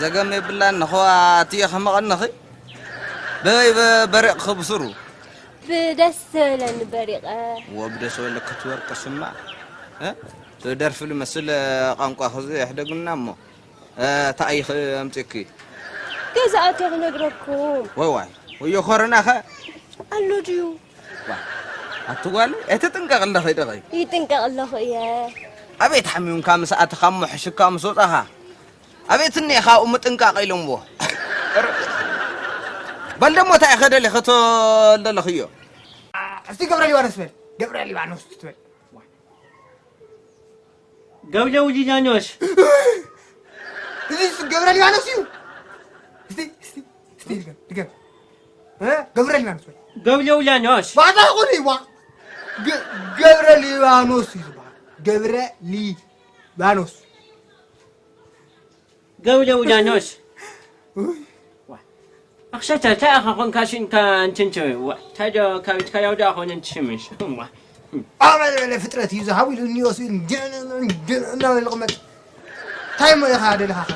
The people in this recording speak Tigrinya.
ዘገም የብላን። ንኸዋ እትየ ከመቐንኺ በይ በ- በሪቕ ክብስሩ። ብደስ ዝበለኒ በሪቐ። ወብደስ ወለ ክትወርቅ ስማ እ? ደርፊ ልመስል ቋንቋ ክዚ ይሕደግና እሞ እ፣ ታይኽ ኣምፅኪ ገዛኣት ክነግረኩም። ወይ ዋይ ወዮ ኮረናኸ ኣሎ ድዩ? ኣትጓል እቲ ጥንቀቕ ኣለኸ ደኸ ይጥንቀቕ ኣለኹ እየ። ኣቤት ሓሚምካ ምስ ኣትኻ እሞ ሕሽካ ምስ ወፃኻ ኣቤት እኒኻ እሙ ጥንቃቕ ኢሎምዎ በል ደሞ እንታይ ኢኸ ደሊኸ ተልደለኽዮ እስቲ ገብረ ሊባኖስ በል። ገብረ ሊባኖስ ትበል። ገብረ ውሊዳኖስ እዚ ገብረ ሊባኖስ እዩ። እስቲ እስቲ እስቲ ድገም ድገም። እ? ገብረ ሊባኖስ በል። ገብረ ውሊዳኖስ ዋዛ ይኹን ዋ ገብረ ሊባኖስ እዩ ዝበሃል። ገብረ ሊባኖስ ገብረ ውሊዳኖስ ኣኽሰተ እንታይ ኢኻ ኮንካ ሽንካ እንትንትዊ ዋ እንታይ ዶ ካብ ኢድካ ያውዳ ኾነ እንትሽምሽ ዋ ኣበለበለ ፍጥረት እዩ ዝሃቡ ኢሉ እኒኦስ እናበለ ልቕመጥ። እንታይ እሞ ኢኻ ደለኻ ከ